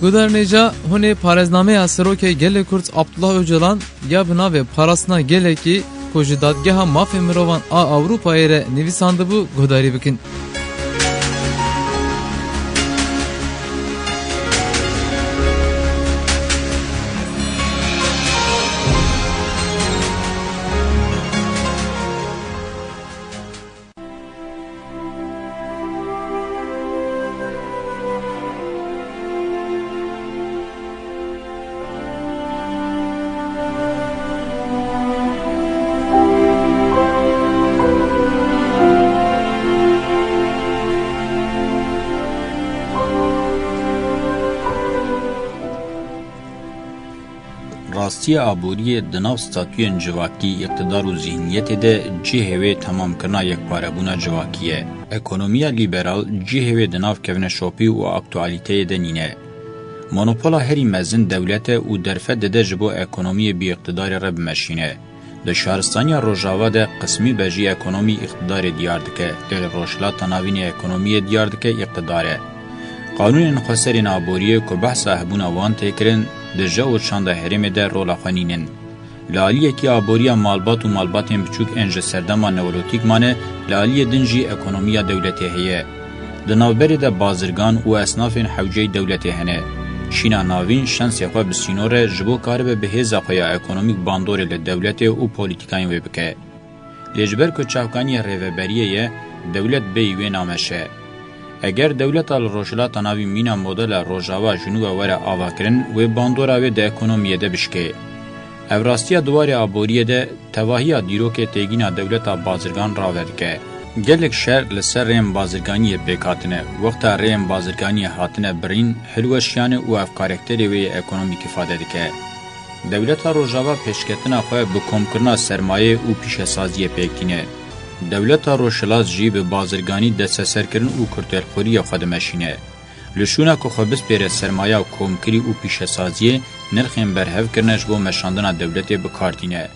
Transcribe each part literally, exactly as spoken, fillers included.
Guhdarên hêja, hûn ê parêznameya Serokê Gelê Kurd Abdullah Ocalan ya bi navê Parastina Gelekî ku ji Dadgeha Mafê Mirovan a Ewropayê re nivîsandibû guhdarî bikin. Rastiya aboriyê di nav statuyên civakî, îqtidar û zîhniyetê de cihê wê temamkirina yekparebûna civakî ye. Ekonomiya lîberal cihê wê di nav kevneşopî û aktualîteyê de nîne. Monopola herî mezin dewlet e û derfet dide ji bo ekonomiyê bîîqtidarê re bimeşîne. Di şaristaniya Rojava de qismî be jî ekonomî îqtidarê diyar dike, lê li Rojhilata Navînê ekonomiyê diyar dike îqtidar e. Qanûnên xweserên aboriyê ku behsa hebûna wan tê kirin, di jew û çanda herêmê de rola xwe nînin. Li aliyekî aboriya malbat û malbatên biçûk ên ji serdema neolotîk mane, li aliyê din jî ekonomiya dewletê heye. Di navberê de bazirgan û esnafên hewceyî dewletê hene. Çîna Navîn şensê xwe bi sînor e, ji bo karibe bi hêza xwe ya ekonomîk bandorê li dewletê û polîtîkayên wê bike. Lê ji ber ku çavkaniyê rêveberiyê ye, dewlet bêyî wê nameşe. Eger dewleta li Rojhilata Navîn mîna modela Rojava ji nû ve were avakirin, wê bandora wê di ekonomiyê de bişkê. Ev rastiya di warê aboriyê de tevahiya dîrokê têgîna dewleta bazirgan rave dike. Gelek şer li ser rêyên bazirganiyê pêk hatine. Wexta rêyên bazirganiyê hatine birîn, hilweşiyane û ev karakterê wê yê ekonomîk îfade dike. Dewleta Rojava pêşketina xwe bi komkirina sermayê û pîşesaziyê pêk tîne. Dewleta Rojhilat jî bi bazirganî, desteserkirin û kurtêlxweriyê xwe dimeşîne. Li şûna ku xwe bispêre sermaya komkirî û pîşesaziyê, nirxên berhev kirine ji bo meşandina dewletê bi kar tîne.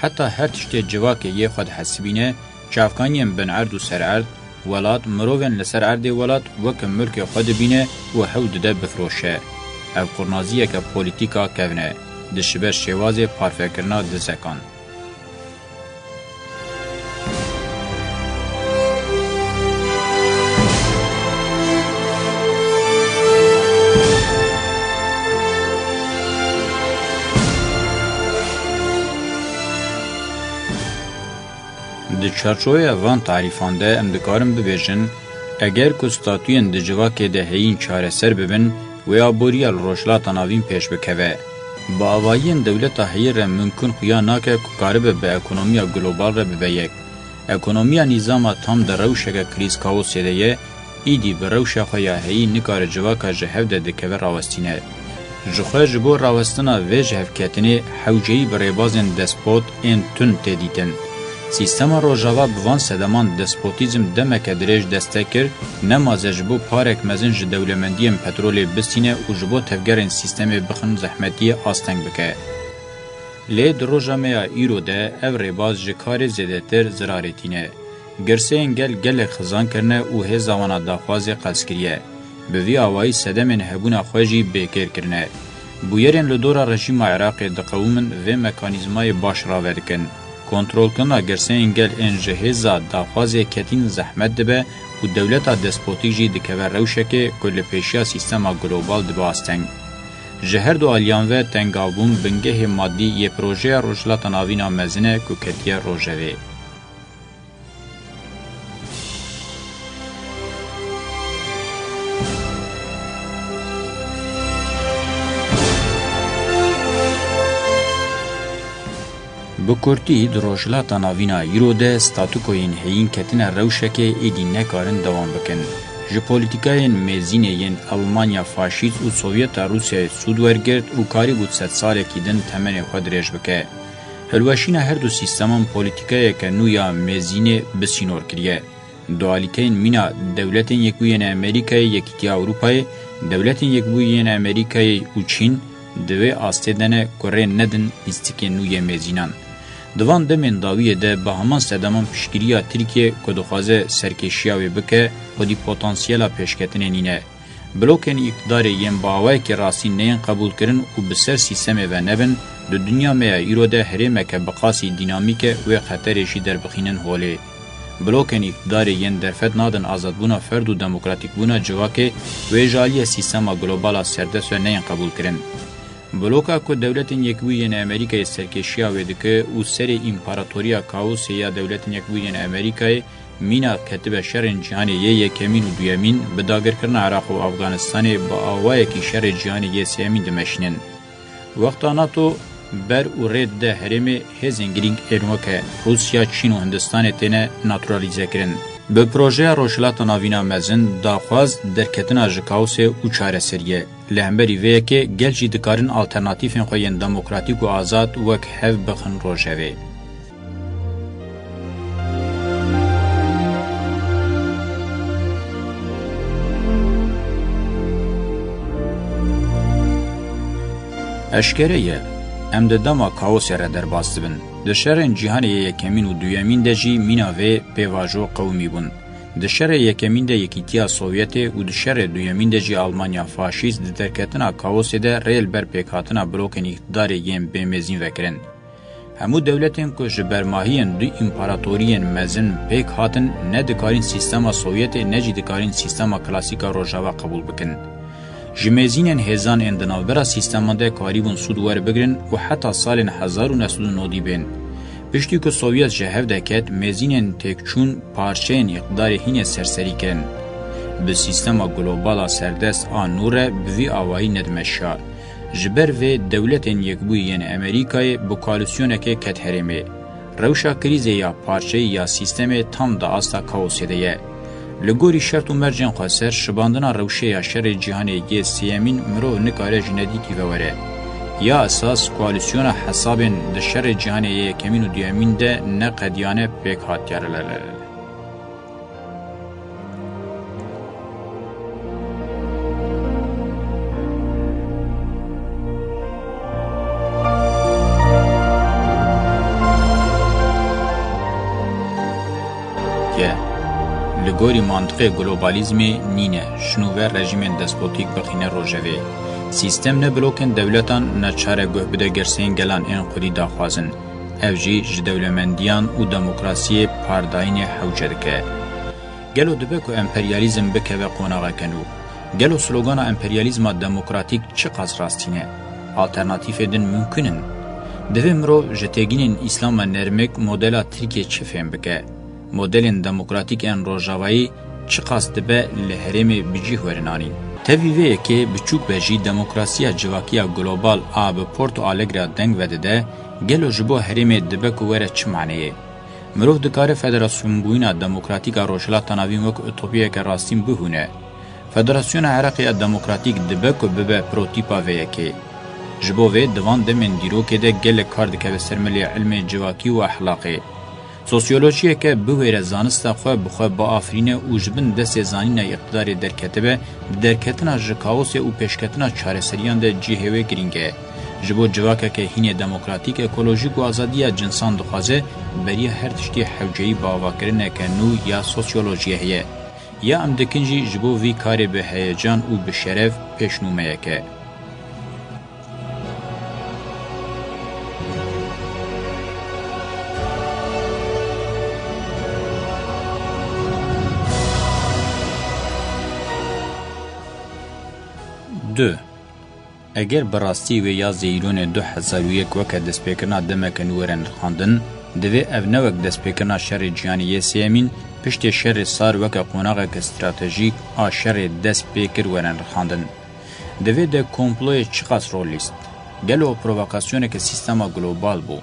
Heta her tiştê civakê yê xwe dihesibîne, çavkaniyên bin erd û ser erd, welat, mirovên li ser erdê welat weke milkê xwe dibîne û hewl dide bifiroşe. Ev qurnaziyeke polîtîka kevn e, dişibe şêwazê parvekirina dizekan. Di çarçoveya van tarîfan de em dikarin bibêjin, eger ku statuyên di civakê de heyîn çareser bibin, wê aboriya li Rojhilata Navîn pêş bikeve. Bi avahiyên dewleta heyî re mimkun xuya nake ku karibe bi ekonomiya global re bibe yek. Ekonomiya nîzama tam di rewşeke krîz kaosê de ye, îdî bi rewşa xwe ya heyî nikare civaka ji hev de dikeve rawestîne. Ji xwe ji bo rawestina vê jihevketinê hewceyî bi rêbazên despot ên tund tê dîtin. Sîstema Rojava bi van sedeman despotîzm demeke dirêj destek kir, nemaze ji bo parek mezin ji dewlemendiyên petrolê bistîne û ji bo tevgerên sîstemê bixin zehmetiyê asteng bike. Lê di roja me ya îro de ev rêbaz ji karê zêdetir zirarê tîne. Girseyên gel gelek xizan kirine û hêza wan a daxwazê qels kiriye. Bi vî awayî sedemên hebûna xwe jî bêkêr kirine. Bûyerên li dora rejîma Iraqê diqewimin vê mekanîzmayê baş rave dikin. Kontrolkirina girseyên gel ên ji hêza daxwazê ketîn zehmet dibe û dewleta despotîk jî dikeve rewşekê ku li pêşiya sîstema global dibe asteng. Ji her du aliyan ve tengavbûn bingehê madî yê projeya Rojhilata Navîn a mezin e ku ketiye rojevê. Bi kurtî, di Rojhilata Navîn a îro de statûkoyên heyîn ketine rewşekê êdî nekarin dewam bikin. Ji polîtîkayên mêzînê yên Elmanya faşîst û Sovyeta Rûsyayê sûd wergirt û karîbû sedsalekî din temenê xwe dirêj bike. Hilweşîna her du sîsteman polîtîkayeke nû ya mêzînê bi sînor kiriye. Dualîteyên mîna Dewletên Yekbûyî yên Amerîkayê, Yekîtiya Ewropayê, Dewletên Yekbûyî yên Amerîkayê û Çîn di wê astê de ne ku rê nedin lîstikên nû yê mêzînan. Di van demên dawiyê de bi heman sedeman piştgiriya Tirkiyê ku dixwaze serkêşiya wê bike, xwedî potansiyela pêşketinê nîne. Blokên îqtidarê yên bi awayekî rastîn neyên qebûlkirin û bi ser sîstemê ve nebin, di dinya me ya îro de herêmeke bi qasî dînamîk e wê xeterê jî derbixînin holê. Blokên îqtidarê yên derfet nadin azadbûna ferd û demokratîkbûna civakê wê ji aliyê sîstema global a serdest ve neyên qebûlkirin. Bloka ku Dewletên Yekbûyî yên Amerîkayê serkêşiya wê dike û serê împaratoriya kaosê ya Dewletên Yekbûyî yên Amerîkayê mîna ketibe şerên cîhanê yê yekemîn û duyemîn bi dagirkirina Iraq û Afganistanê bi awayekî şerê cîhanê yê sêyemîn dimeşînin. Wexta NATO ber û rê dide herêmê, hêzên girîng ên weke Rûsya, Çîn û Hindistanê têne naturalîzekirin. Bi projeya Rojhilata Navîn a mezin, daxwaz derketina ji kaosê û çareseriyê. Li hemberî vê yekê gel jî dikarin alternatîfên xwe yên demokratîk û azad wek hev bixin rojevê. Eşkere ye, em di dema kaosê re derbas dibin. Di şerên cîhanê yê yekemîn û duyemîn de jî mîna vê pêvajo qewimî bûn. Di şerê yekemîn de Yekîtiya Sovyetê û di şerê duyemîn de jî Almanya faşîst di derketina kaosê de rê li ber pêkhatina blokên îqtidarê yên bêmêzîn vekirin. Hemû dewletên ku ji bermahiyên du împaratoriyên mezin pêk hatin, ne dikarîn sîstema Sovyetê ne jî dikarîn sîstema klasîk a Rojava qebûl bikin. Ji mêzînên hêzan ên di navbera sîsteman de karîbûn sûd werbigirin û heta salên hezar û neh sed û nodî bên. Piştî ku Sovyet ji hev de ket, mêzînên têkçûn parçeyên îqtidarê hînê serserî kirin. Bi sîstema global a serdest a nû re bi vî awayî nedimeşiya. Ji ber vê Dewletên Yekbûyî yên Amerîkayê bi koalîsyonekê ket herêmê. Rewşa krîzê ya parçeyî ya sîstemê tam di asta kaosê de ye. Li gorî şert û mercên xweser, şibandina rewşê ya şerê cîhanê yê sêyemîn mirov nikare ji nedîtî ve were. Ya esas, koalîsyona hesabên di şerê cîhanê yê yekemîn û duyemîn de neqediyane pêk hatiye. Ye. Li gorî mantiqê globalizmê nîne, şinûver rejîmên despotîk bixîne rojevê. Sîstem ne blokên dewletan, ne çare guh bide girseyên gelan ên xwedî daxwazin. Ev jî ji dewlemendiyan û demokrasiyê pardayînê hewce dike. Gelo dibe ku emperyalîzm bikeve qonaxeke nû? Gelo slogana emperyalîzma demokratîk çiqas rastîn e? Alternatîfê din mimkun in? Divê mirov ji têgînên Îslama nermik modela Tirkiyê çi fêm bike? Modelên demokratîk ên Rojavayî çiqas dibe li herêmê bi cih werin anîn? Tevî vê yekê biçûk be jî demokrasiya civakiya global a bi Porto Alegre deng vedide, gelo ji bo herêmê dibe ku were çi maneyê? Mirov dikare federasyonbûyîna demokratîk a Rojhilata Navîn wek utopiyeke rastîn bihûne. Federasyona Iraqê ya demokratîk dibe ku bibe prototîpa vê yekê. Ji bo vê di van demên dîrokê de gelek kar dikeve ser milê ilmê civakî û exlaqê. Sosyolojiyeke bihwêre zanista xwe bi xwe biafirîne û ji bin destê zanîna îqtidarê derketibe, di derketina ji kaosê û pêşketina çareseriyan de cihê wê girîng e. Ji bo civakeke hînê demokratîk, ekolojîk û azadiya cinsan dixwaze, beriya her tiştî hewceyî bi avakirineke nû ya sosyolojiyê heye. Ya em dikin jî ji bo vî karê bi heyecan û bi şeref pêşnûmeyek e. Du. Eger bi rastî wê ya Zêyîronê du hezar û yek weke destpêkirina demeke nû were nirxandin, divê ev ne wek destpêkirina şerê cîhanê yê sêyemîn, piştê şerê sar weke qonaxeke stratejîk a şerê dest pê kir were nirxandin. Di vê de komployê çiqas rol lîst? Gelo provokasyoneke sîstema global bû?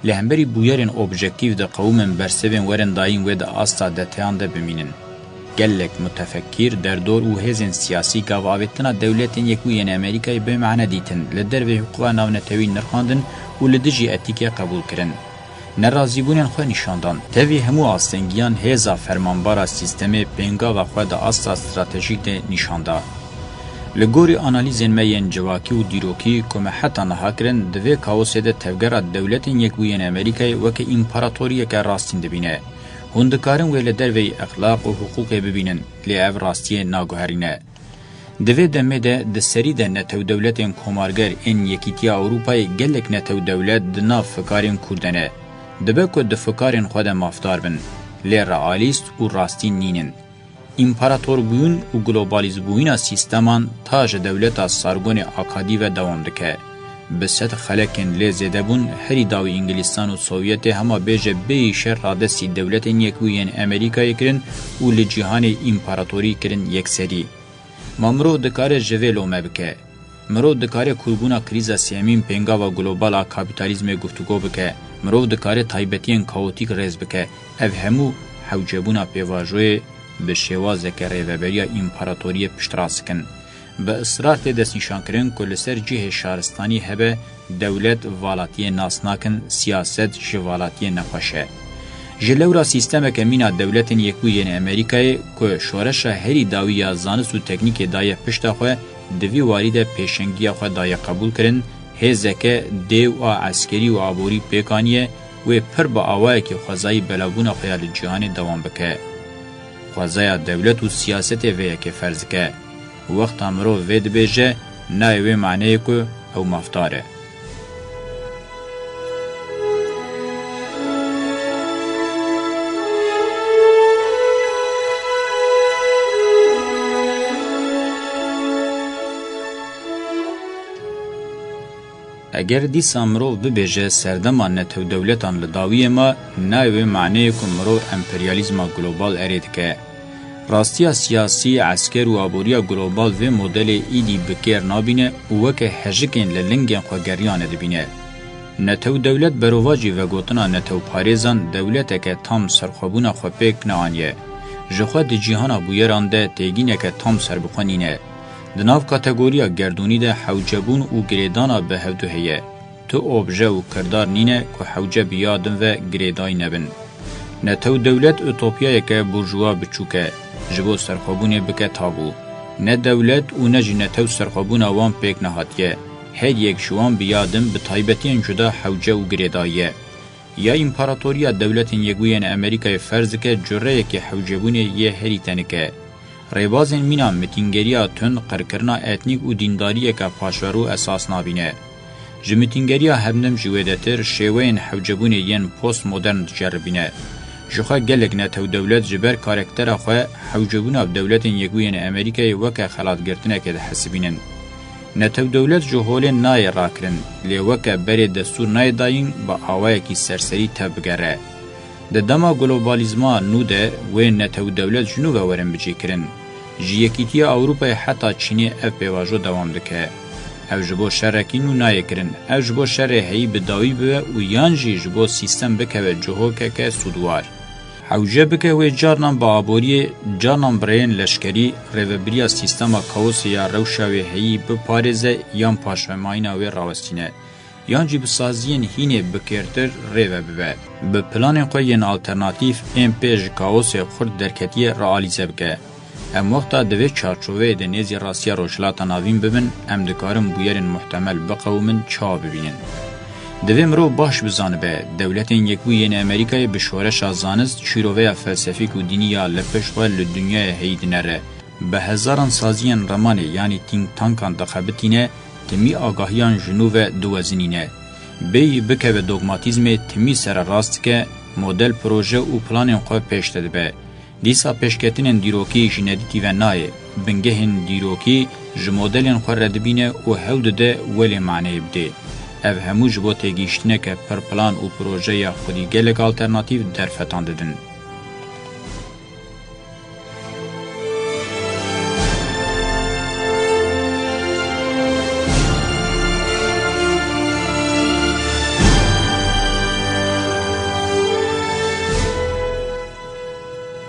Li hemberî bûyerên objektîf diqewimin bersivên werin dayîn wê di asta deteyan de bimînin. Gelek mutefekkîr, derdor û hêzên siyasî gavavêtina Dewletên Yekbûyî yên Amerîkayê bêmane dîtin, li dervê hiqûqa navnetewî nirxandin û li dijî etîkê qebûl kirin. Nerazîbûnên xwe nîşan dan. Tevî hemû astengiyan hêza fermanbara sîstemê pêngava xwe di asta stratejîk de nîşan da. Li gorî analîzên me yên civakî û dîrokî ku me heta niha kirin, di vê kaosê de tevgera Dewletên Yekbûyî yên Amerîkayê weke împaratoriyeke rastîn dibîne. Hûn dikarin wê li derveyî exlaq û hiqûqê bibînin, lê ev rastiyê naguherîne. Di vê demê de di serî de netewdewletên komarger ên Yekîtiya Ewropayê gelek netewdewlet di nav fikarên kûr de ne. Dibe ku di fikarên xwe de mafdar bin, lê realîst û rastîn nînin. Împaratorbûn û globalîzbûyîna sîsteman ta ji dewleta Sargonê Akadî ve dewam dike. Bi sed xelekên lê zêdebûn herî dawî Îngilîstan û Sovyetê hema bêje bêyî şer radestî dewletên yekbûyî yên Amerîkayê kirin û li cîhanê împaratorî kirin yekserî. Ma mirov dikare ji vê lome bike? Mirov dikare kûrbûna krîza sêyemîn pêngava global a kapîtalîzmê guftûgo bike. Mirov dikare taybetiyên kaotîk rêz bike. Ev hemû hewcebûna pêvajoyê bi şêwazeke rêveberiya împaratoriyê piştrast dikin. Bi israr tê destnîşankirin ku li ser cihê şaristanî hebe, dewlet valatiyê nas nakin, siyaset ji valatiyê nexweş e. Ji lewra sîstemeke mîna dewletên yekbûyî yên Amerîkayê ku şoreşa herî dawî ya zanist û teknîkê daye pişta xwe, di vî warî de pêşengiya xwe daye qebûlkirin, hêzeke dêw a eskerî û aborî pêk aniye, wê pir bi awayekî xwezayî belavbûna xwe ya li cîhanê dewam bike. Xwezaya dewlet û siyasetê vê yekê ferz dike. Wexta mirov vê dibêje, nayê wê maneyê ku ew mafdar e. Eger dîsa mirov bibêje serdema netewdewletan li dawiyê ma, nayê wê maneyê ku mirov emperyalîzma global erê dike. Rastiya siyasî, esker û aboriya global vê modelê îdî bi kêr nabîne û weke hejikên li lingên xwe geriyane dibîne. Netewdewlet berovajî vegotina netewparêzan dewleteke tam serxwebûna xwe pêk neaniye. Ji xwe di cîhana bûyeran de têgîneke tam serbixwe nîne. Di nav kategoriya gerdûnî de hewcebûn û girêdana bi hevdu heye. Tu obje û kirdar nîne ku hewce bi ya din ve girêdayî nebin. Netew dewlet utopyayeke burjuwa biçûk e, ji bo serxwebûnê bike tabû. Ne dewlet û ne jî netew serxwebûna wan pêk nehatiye. Her yek ji wan bi ya din bi taybetiyên cuda hewce û girêdayî ye. Ya împaratoriya dewletên yekbûyên Amerîkayê ferz dike cureyekê hewcebûnê yê herî tenik e. Rêbazên mîna mitîngeriya tund qirkirina etnîk û dîndariyeke paşverû esas nabîne. Ji mitîngeriya hemdem jî wêdetir şêweyên hewcebûnê yên postmodern diceribîne. Jixwe gelek netew dewlet ji ber karaktera xwe hewcebûna bi dewletên yekbûyên Amerîkayê weke xelatgirtinekê dihesibînin. Netew dewlet ji holê nayê rakirin, lê weke berê destûr nayê dayîn bi awayekî serserî tev bigere. Di dema globalîzma nû de wê netew dewlet ji nû ve werin bicihkirin. Ji Yekîtiya Ewropayê heta Çînê ev pêvajo dewam dike. Ev ji bo şerekî nû nayê kirin. Ev ji bo şerê heyî bi dawî bibe û yan jî ji bo sîstem bikeve cihokeke sûdwar. Hewce bike wê carnan bi aboriyê, carnan bi rêyên leşkerî, rêvebiriya sîstema kaosê ya rewşa wê heyî biparêze yan paşvemayîna wê rawestîne. Yan jî bi saziyên hînê bi kêrtir rê ve bibe. Bi planên xwe yên alternatîf ên pê ji kaosê xurt derketiye realîze bike. Em wexta di vê çarçoveyê de nêzî rastiya Rojhilata Navîn bibin, em dikarin bûyerên muhtemel biqewimin çawa bibînin. Divê mirov baş bizanibe, Dewletên Yekbûyî yên Amerîkayê bi şoreşa zanist şîroveya felsefîk û dînî ya li pişt xwe li dinyayê heyî dinere. Bi hezaran saziyên remanê yanî think tankan dixebitîne, timî agahiyan ji nû ve diwezinîne. Bêyî bikeve dogmatîzmê, timî sererast dike, model, proje û planên xwe pêş de dibe. Dîsa pêşketinên dîrokî ji nedîtî ve nayê. Bingehên dîrokî ji modelên xwe re dibîne û hewl dide welê maneyê bidê. Ev hemû ji bo têgihiştineke pir plan û projeya xwedî gelek alternatîf derfetan didin.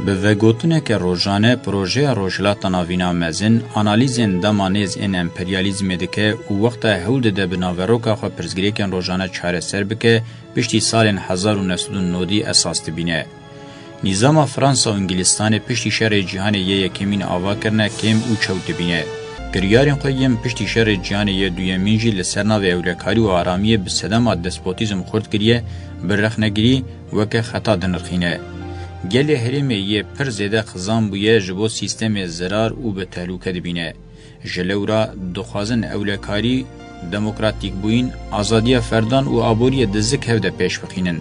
Bi vegotineke rojane, projeya Rojhilata Navîn a mezin, analîzên dema nêz ên emperyalîzmê dike û wexta hewl dide bi naveroka xwe pirsgirêkên rojane çareser bike, piştî salên hezar û neh sed û nodî esas dibîne. Nîzama Fransa û Îngilîstanê piştî Şerê Cîhanê yê Yekemîn ava kirine kêm û çewt dibîne. Kiryarên xwe yên piştî Şerê Cîhanê yê Duyemîn jî li ser navê ewlekarî û aramiyê bi sedema despotîzm xurt kiriye, bi rexnegirî weke xeta dinirxîne. Gelê herêmê yê pir zêde xizan bûye, ji bo sîstemê zirar û bi tehlûke dibîne. Ji lewra dixwazin ewlekarî, demokratîkbûyîn, azadiya ferdan û aboriyê di zik hev de pêş bixînin.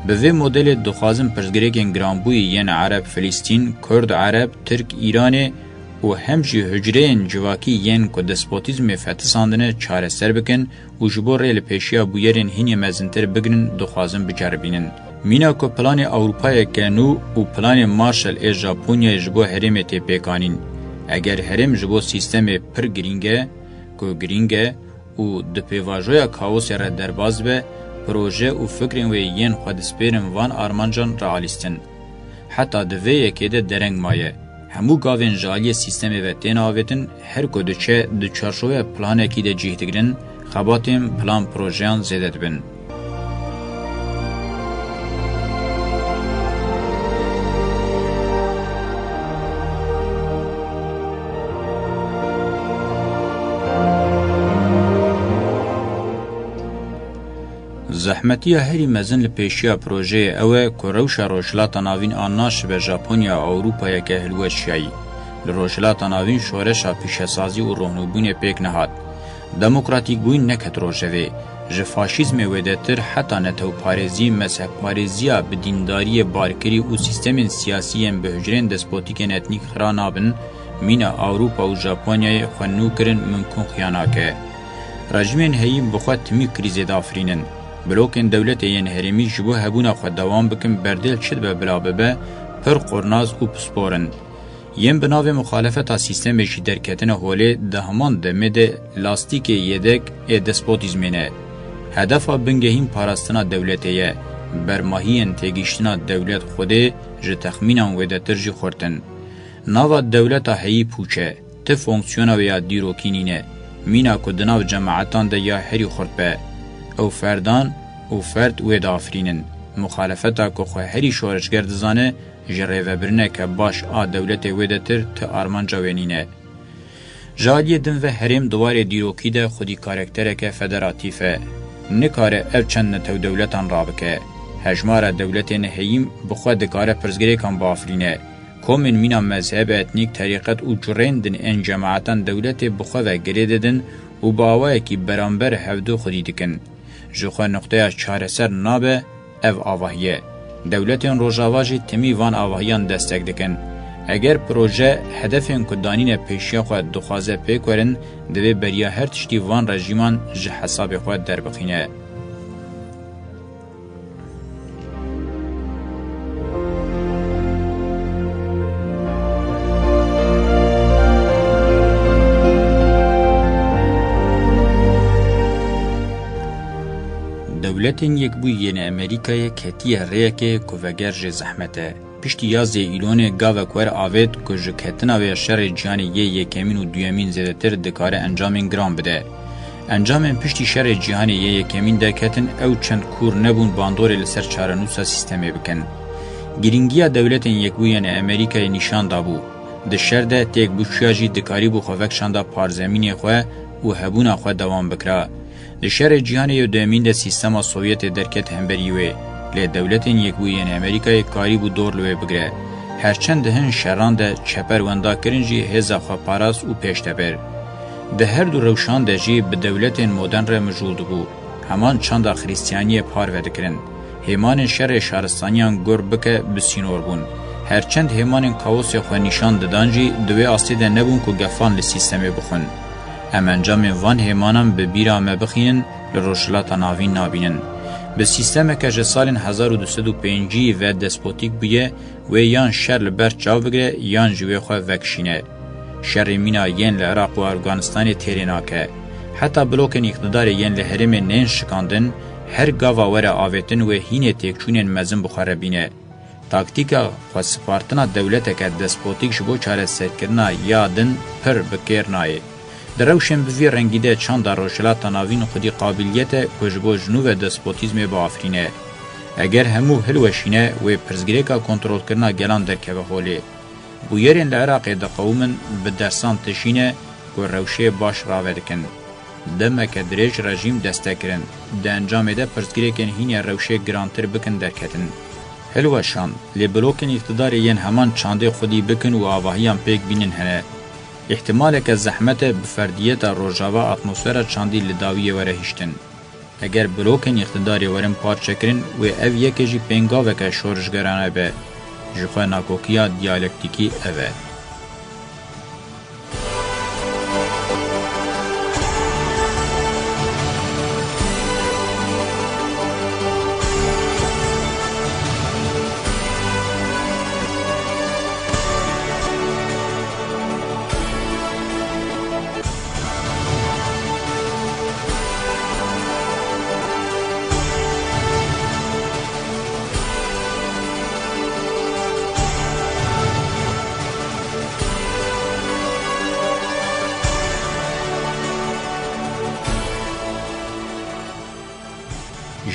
Bi vê modelê dixwazin pirsgirêkên giranbûyî yên Ereb Filîstîn, Kurd Ereb, Tirk Îranê û hem jî hucreyên civakî yên ku despotîzmê fetisandine çareser bikin û ji bo rê li pêşiya bûyerên hînê mezintir bigrin dixwazin biceribînin. Mîna ku planê Ewropayeke nû û planê Marshall ê Japonyayê ji bo herêmê tê pêkanîn. Eger herêm ji bo sîstemê pir girîng e, ku girîng e û di pêvajoya kaosê re derbas be, proje û fikrên wê yên xwe dispêrin van armancan realîst in. Heta di vê yekê de dereng maye. Hemû gavên ji aliyê sîstemê ve tên avêtin, her ku diçe di çarçoveya planekî de cih digirin, xebatên plan projeyan zêde dibin. Zehmetiya herî mezin li pêşiya projeyê ew e ku rewşa Rojhilata Navîn a naşibe Japonya Ewropayeke hilweşiyayî. Li Rojhilata Navîn şoreşa pîşesazî û rohnûbûnê pêk nehat. Demokratîkbûyîn neket rojevê. Ji faşîzmê wêdetir heta netewparêzî, mezhebparêziya bi dîndariyê barkirî û sîstemên siyasî yên bi hucreyên despotîkên etnîk xira nabin, mîna Ewropa û Japonyayê xwe nû kirin mimkûn xiya nake. Rejîmên heyî bi xwe timî krîzê diafirînin. Blokên dewletê yên herêmî ji bo hebûna xwe dewam bikin, berdêl çi dibe bila bibe, pir qurnaz û pispor in. Yên bi navê muxalefeta sîstemê jî derketine holê, di heman demê de lastîkê yedek ê despotîzmê ne. Hedefa bingehîn parastina dewletê ye. Bermahiyên têgihiştina dewlet Xwedê ji texmînan wêdetir jî xurt in. Nava dewleta heyî pûç e. Ti fonksiyona wê ya dîrokî nîne. Mîna ku di nav cemaetan de ya herî xurt be. Ew ferdan û ferd wê diafirînin. Muxalefeta ku xwe herî şoreşger dizane, ji rêvebirineke baş a dewletê wêdetir ti armanca wê nîne. Ji aliyê din ve herêm di warê dîrokî de xwedî karaktereke federatîf e. Nikare ev çend netewdewletan rabike. Hejmara dewletên heyîm bi xwe dikare pirsgirêkan biafirîne. Komên mîna mezheb, etnîk, terîqet û cureyên din ên cemaetan dewletê bi xwe ve girê didin û bi awayekî beramber hevdu xwedî dikin. Ji xwe nuqteya çareser nabe, ev avahî ye. Dewletên Rojava jî timî van avahiyan destek dikin. Eger proje hedefên ku danîne pêşiya xwe dixwaze pêk werin, divê beriya her tiştî van rejîman ji hesabê xwe derbixîne. Dewletên Yekbûyî yên Amerîkayê ketiye rêyekê ku veger jê zehmet e. Piştî yazê Îlonê gavek wer avêt ku ji ketina wê ya şerê cîhanê yê yekemîn û duyemîn zêdetir dikare encamên giran bide. Encamên piştî şerê cîhanê yê yekemîn derketin, ew çend kûr nebûn bandorê li ser çarenûsa sîstemê bikin. Girîngiya Dewletên Yekbûyî yên Amerîkayê nîşan dabû. Di şer de têkbûçiya jî dikarîbû xwe vekişanda parzemînê xwe û hebûna xwe dewam bikira. Di şerê cîhanê yê duyemîn de sîstema Sovyetê derket hemberî wê, lê Dewletên Yekbûyî yên Amerîkayê karîbû dor li wê bigire. Herçend di hin şeran de çeper wenda kirin jî hêza xwe parast û pêş de bir. Di her du rewşan de jî bi dewletên modern re mijûl dibû. Heman çanda Xristiyaniyê parve dikirin. Hêmanên şerê şaristaniyan gur bike bi sînor bûn. Herçend hêmanên kaosê xwe nîşan didan jî di wê astê de nebûn ku gefan li sîstemê bixwin. Em encamên van hêmanan bi bîra me bixînin, li Rojhilata Navîn nabînin. Bi sîstemeke ji salên hezar û du sed û pêncî ve despotîk bûye, wê yan şer li ber çav bigire yan jî wê xwe vekişîne. Şerê mîna yên li Iraq û Afganistanê têrê nake. Heta blokên îqtidarê yên li herêmê nên şikandin, her gava were avêtin wê hînê têkçûnên mezin bi xwe re bîne. Taktîka xwesipartina dewleteke despotîk ji bo çareserkirina ya din pir bi kêr nayê. Di rewşên bi vî rengî de çanda Rojhilata Navîn xwedî qabîliyet e ku ji bo ji nû ve despotîzmê biafirîne. Eger hemû hilweşîne, wê pirsgirêka kontrolkirina gelan derkeve holê. Bûyerên li Iraqê diqewimin bi dersan tişîne ku rewşê baş rave dikin. Demeke dirêj rejîm destek kirin. Di encamê de pirsgirêkên hînê rewşê girantir bikin derketin. Hilweşan, lê blokên îqtidarê yên heman çandê xwedî bikin û avahiyan pêk bînin hene. Îhtimaleke zehmet e bi ferdiyeta Rojava atmosfera çandî li dawiyê were hiştin. Eger blokên îqtidarê werin parçekirin, wê ev yeke jî pêngaveke şorişgerane be. Ji xwe nakokiya diyalektîkî ev e.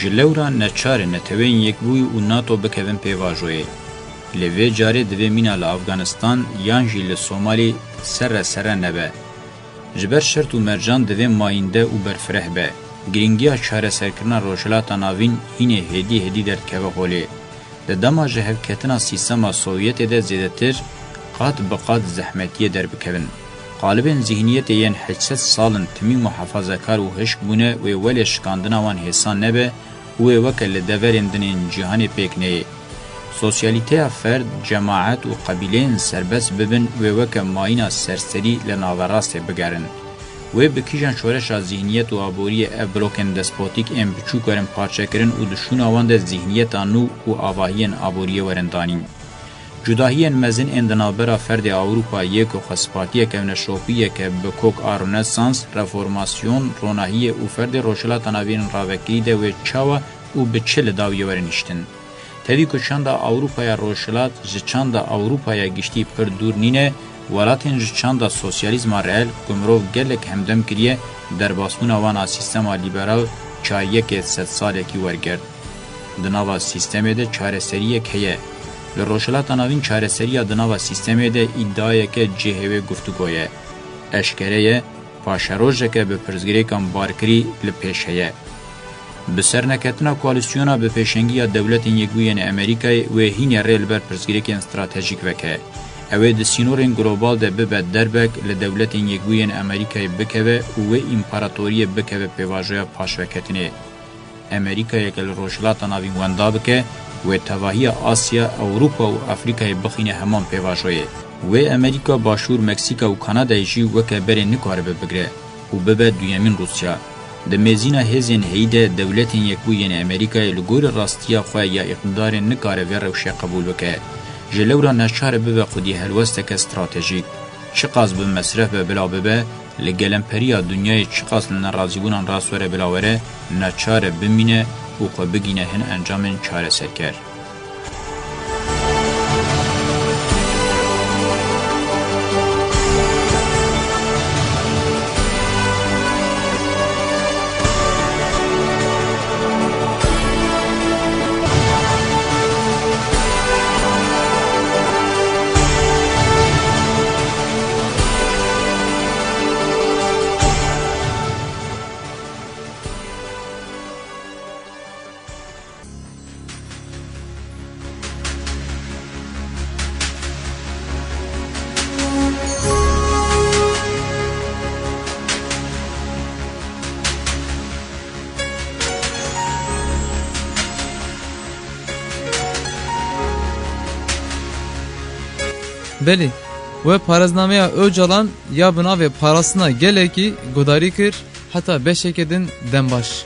Ji lewra neçar e Neteweyên Yekbûyî û nato bikevin pêvajoyê. Lê vê carê divê mîna li Afganistan yan jî li Somalî serre serre nebe. Ji ber şert û mercan divê mayînde û berfireh be. Girîngiya çareserkirina Rojhilata Navîn hînê hêdî hêdî derdikeve holê. Di dema ji hevketina sîstema Sovyetê de zêdetir qat bi qat zehmetiyê derbikevin. Qalibên zîhniyetê yên heşt sed sal in timî muhafazekar û hişk bûne wê welê şikandina wan hêsan nebe û wê weke li deverên din ên cîhanê pêk neyê. Sosyalîteya ferd, cemaet û qebîleyên serbest bibin wê weke mayîna serserî li naverastê bigerin. Wê bi kîjan şoreşa zîhniyet û aboriyê ev blokên despotîk ên biçûk werin parçekirin û di şûna wan de zîhniyeta nû û avahiyên aboriyê werin danîn. Cudahiyên mezin ên di navbera ferdê Ewropa yê ku xwespatiyeke wneşopî ye ke bi kok a Rönesans, Reformasyon, Ronahiyê û ferdê Rojhilata Navîn ravekirî de wê çawa û bi çi li dawiyê werin hiştin? Tevî ku çanda Ewropaya Rojhilat ji çanda Ewropaya giştî pir dûr nîne, welatên ji çanda sosyalîzma reel ku mirov gelek hemdem kiriye, derbasbûna wan a sîstema lîberal çar yekê sedsalekî wergirt. Di nava sîstemê de çareseriyek heye. Li Rojhilata Navîn çareseriya di nava sîstemê de îdiayeke cihê wê guftûgo ye. Eşkere ye, paşerojeke bi pirsgirêkan barkirî li pêş heye. Bi serneketina koalîsyona bi pêşengiya Dewletên Yekbûyî yên Amerîkayê wê hînê rê li ber pirsgirêkên stratejîk veke. Ew ê di sînorên global de bibe derbek li Dewletên Yekbûyî yên Amerîkayê bikeve û wê împaratoriyê bikeve pêvajoya paşveketinê. Amerîkayeke li Rojhilata Navîn wenda bike, wê tevahiya Asya, Ewropa û Afrîkayê bixîne heman pêvajoyê. Wê Amerîka, Başûr, Meksîka û Kanadayê jî weke berê nikaribe bigre û bibe duyemîn Rûsya. Di mêzîna hêzên heyî de Dewletên Yekbûyî yên Amerîkayê li gorî rastiya xwe ya îqtidarê nikare vê rewşê qebûl bike. Ji lewra neçar e bibe xwedî helwesteke stratejîk. Çiqas bi mesref be bila bibe, li gelemperiya dinyayê çiqas li nerazîbûnan rast were bila were, neçar e bimîne û xwe bigîne hin encamên çareserker. Belê, we parêznameya Ocalan ya bi navê Parastina Gelekî guhdarî kir, heta beşeke din dem baş.